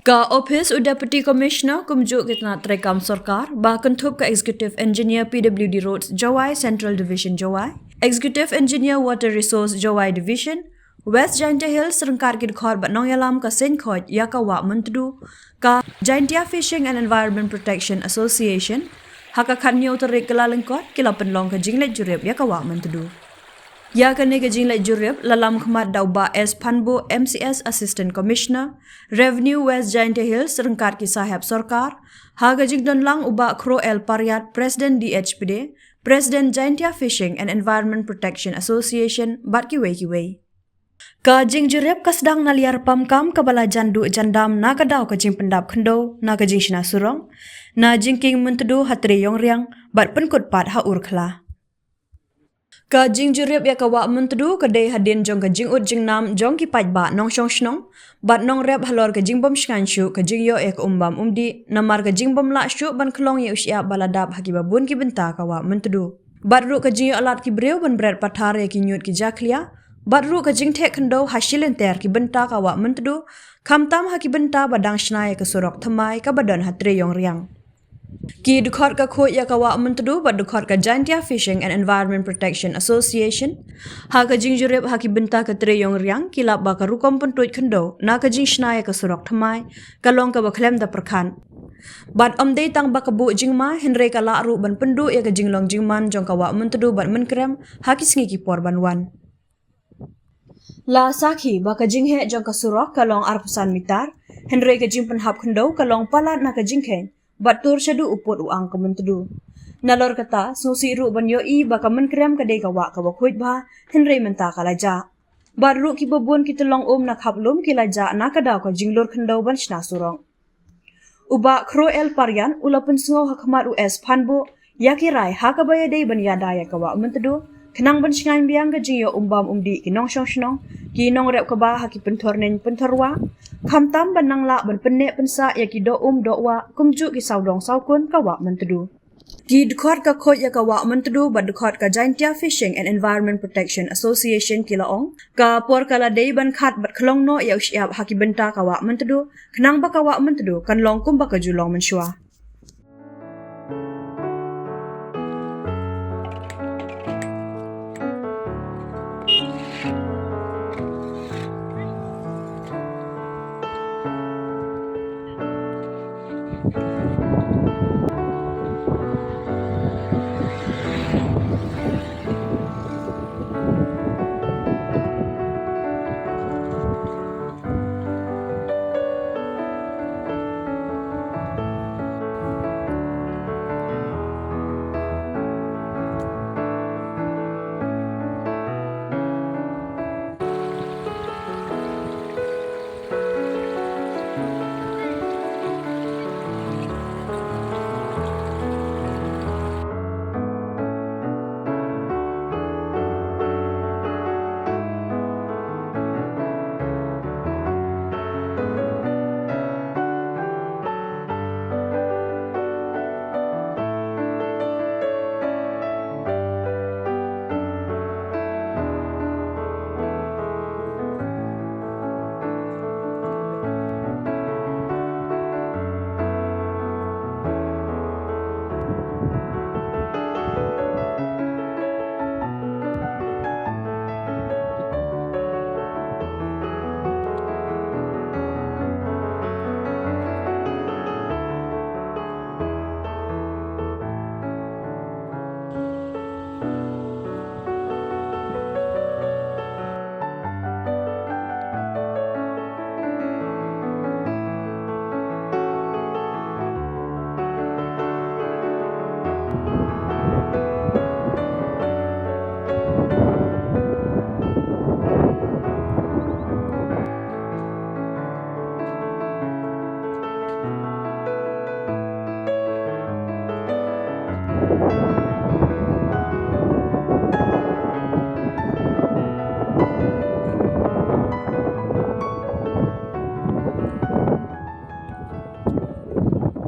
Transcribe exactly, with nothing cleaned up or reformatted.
Ka Office u Deputy Commissioner kumjuh ki tnat treikam sorkar ba kynthup ka Executive Engineer P W D Roads Jowai Central Division Jowai, Executive Engineer Water Resource Jowai Division, West Jaintia Hills ryngkat ki dkhot bad nongïalam ka seng khot ïa ka Wah Myntdu, ka Jaintia Fishing and Environment Protection Association, ha ka khatñiew tarik Kyllalyngkot ki la pynlong ka jingleit jurip ïa ka Wah Myntdu. Ïa kane ka jingleit jurip la lam khmat da u Bah S Phanbuh, M C S Assistant Commissioner, Revenue West Jaintia Hills ryngkat ki sahep sorkar, ha ka jingdon lang u Bah Khroel Pariat, President D H P D, President Jaintia Fishing and Environment Protection Association bad kiwei kiwei. Ka jingjurip ka sdang na liar pamkam kaba la jan duh jan dam na ka daw ka jingpyndap khyndew na ka jingshna surok, na jingkieng myntdu ha Tre Ïongriang bad pynkut pat ha Urkhla. Ka jingjurip ïa ka Wah Myntdu ka dei hadien jong ka jingud jingnam jong ki paidbah nongshong shnong bad nongrep halor ka jingbym shngaiñ shuh ka jingïoh ïa ka um bam um dih, namar ka jingbym lah shuh ban khlong ïa u shyiap ba la dap ha kiba bun ki bynta ka Wah Myntdu. Bad ruh ka jingïoh lad ki briew ban bret pathar ïa ki ñiut ki jakhlia, bad ruh ka jingtheh khyndew ha shilynter ki bynta ka Wah Myntdu, khamtam ha ki bynta ba dang shna ïa ka surok thymmai kaba don ha Tre Ïongriang. Ki dkhot ka khuid ïa ka Wah Myntdu bad dkhot ka Jaintia Fishing and Environment Protection Association, ha ka jingjurip ha ki bynta ka Tre Ïongriang ki lap ba ka rukom pyntuid khyndew na ka jingshna ïa ka surok thymmai ka long kaba khlem da pyrkhat. Bad ym dei tang ba ka buh jingma, hynrei ka lah ruh ban pynduh ïa ka jinglong jingman jong ka Wah Myntdu bad Mynkrem ha ki sngi ki por ban wan. La sakhi ba ka jingheh jong ka surok ka long arphew san mitar, hynrei ka jingpynhap khyndew ka long palat na ka jingkheiñ bad tur shaduh u pud u ang ka Myntdu. Nalor kata, sngewsih ruh ban ïohi ba ka Mynkrem ka dei ka wah kaba khuid bha, hynrei mynta ka la jah. Bad ruh kiba bun ki tyllong um na khaplum ki la jah na ka daw ka jinglur khyndew ban shna surok. U Bah Khroel Pariat u la pynsngew ha khmat u S Phanbuh ïa ki rai ha kaba ïadei ban ïada ïa ka Wah Myntdu, khnang ban shngaiñ biang ka jingïoh um bam um dih ki nongshong shnong, ki nongrep kaba ha ki pynthor neng pynthor wah, khamtam ban nang lah ban pynneh pynsah ïa ki doh um doh wah kumjuh ki sawdong sawkun ka Wah Myntdu. Ki dkhot ka khuid ïa ka Wah Myntdu bad dkhot ka Jaintia Fishing and Environment Protection Association ki la ong, ka por ka la dei ban khat bad khlong noh ïa u shyiap ha ki bynta ka Wah Myntdu, khnang ba ka Wah Myntdu kan long kumba ka ju long mynshuwa.